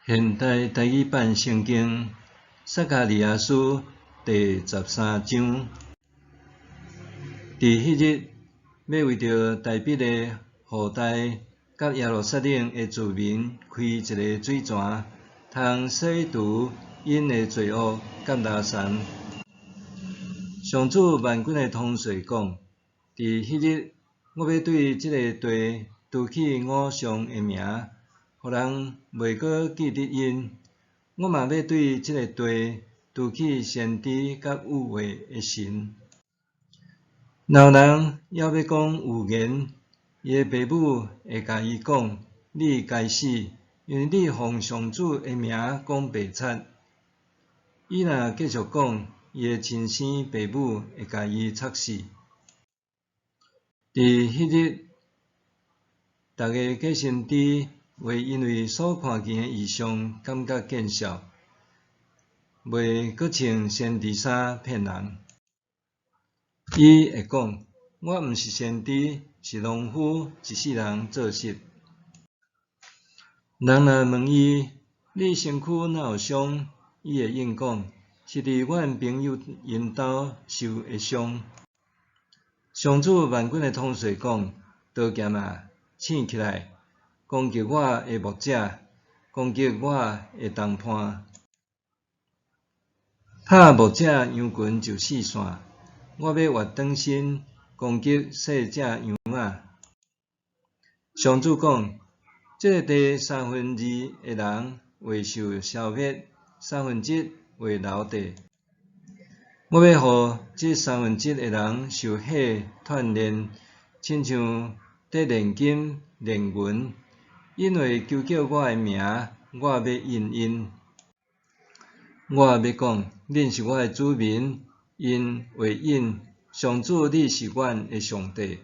現代台語版聖經撒迦利亞書第十三章。佇彼日，欲為著大衛的後代佮耶路撒冷的子民開一个水泉，通洗除𪜶的罪惡佮垃圾。上主萬軍的統帥講：佇彼日，我欲對這个地除去偶像的名，予人袂閣記得𪜶。我嘛欲對這个地除去先知佮預話的神。若有人猶欲講預言，伊的爸母會共伊講：你該死，因為你奉上主的名講白賊。伊若繼續講，伊的親生爸母會共伊插死。佇彼日，逐个假先知會因為所看見的異象感覺見笑，袂閣穿先知衫騙人。伊會講：我毋是先知，是農夫，一世人做穡。人若問伊：你身軀哪有傷？伊會應講：是佇阮朋友𪜶兜受的傷。上主萬軍的統帥講：刀劍啊，醒起來，攻擊我的牧者，攻擊我的同伴。拍牧者羊群就四散，我欲活轉身攻擊細隻羊仔。上主講：這个地三分二的人會受消滅，三分之一會留低。我欲予這三分之一的人受火鍛鍊，親像咧煉金煉銀。𪜶會求叫我的名，我欲應𪜶。我欲講：恁是我的子民，𪜶會應：上主，你是阮的上帝。